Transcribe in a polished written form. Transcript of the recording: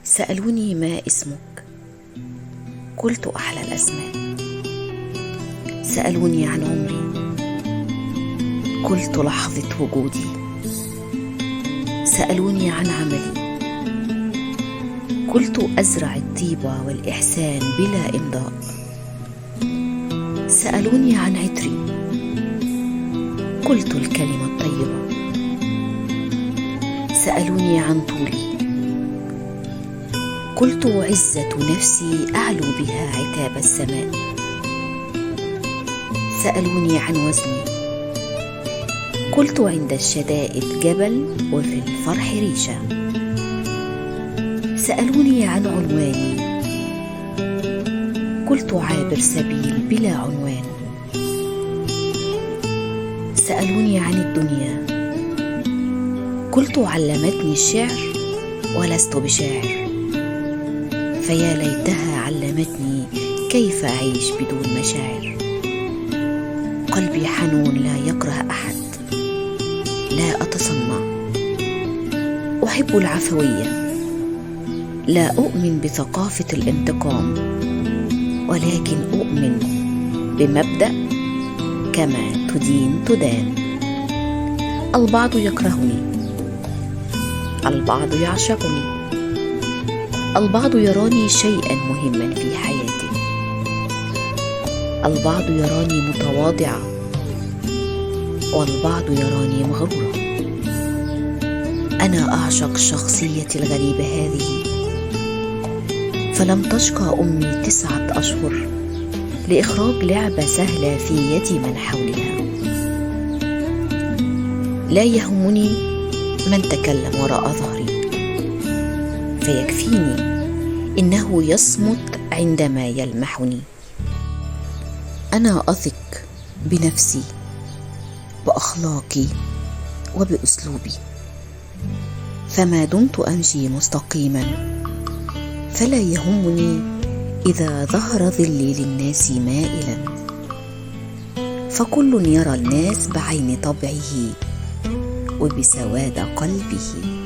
سألوني ما اسمك؟ قلت أحلى الأسماء. سألوني عن عمري؟ قلت لحظة وجودي. سألوني عن عملي؟ قلت أزرع الطيبة والإحسان بلا إمضاء. سألوني عن عطري؟ قلت الكلمة الطيبة. سألوني عن طولي؟ قلت عزة نفسي أعلو بها عتاب السماء. سألوني عن وزني؟ قلت عند الشدائد جبل وفي الفرح ريشة. سألوني عن عنواني؟ قلت عابر سبيل بلا عنوان. سألوني عن الدنيا؟ قلت علمتني الشعر ولست بشاعر، فيا ليتها علمتني كيف أعيش بدون مشاعر. قلبي حنون لا يكره أحد، لا أتصنع، أحب العفوية، لا أؤمن بثقافة الانتقام، ولكن أؤمن بمبدأ كما تدين تدان. البعض يكرهني، البعض يعشقني، البعض يراني شيئا مهما في حياتي، البعض يراني متواضعة، والبعض يراني مغرورة. أنا أعشق شخصيتي الغريبة هذه، فلم تشقى أمي 9 أشهر لإخراج لعبة سهلة في يد من حولها. لا يهمني من تكلم وراء ظهري، فيكفيني إنه يصمت عندما يلمحني. أنا أثق بنفسي بأخلاقي وبأسلوبي، فما دمت أمشي مستقيما فلا يهمني إذا ظهر ظلي للناس مائلا، فكل يرى الناس بعين طبعه وبسواد قلبه.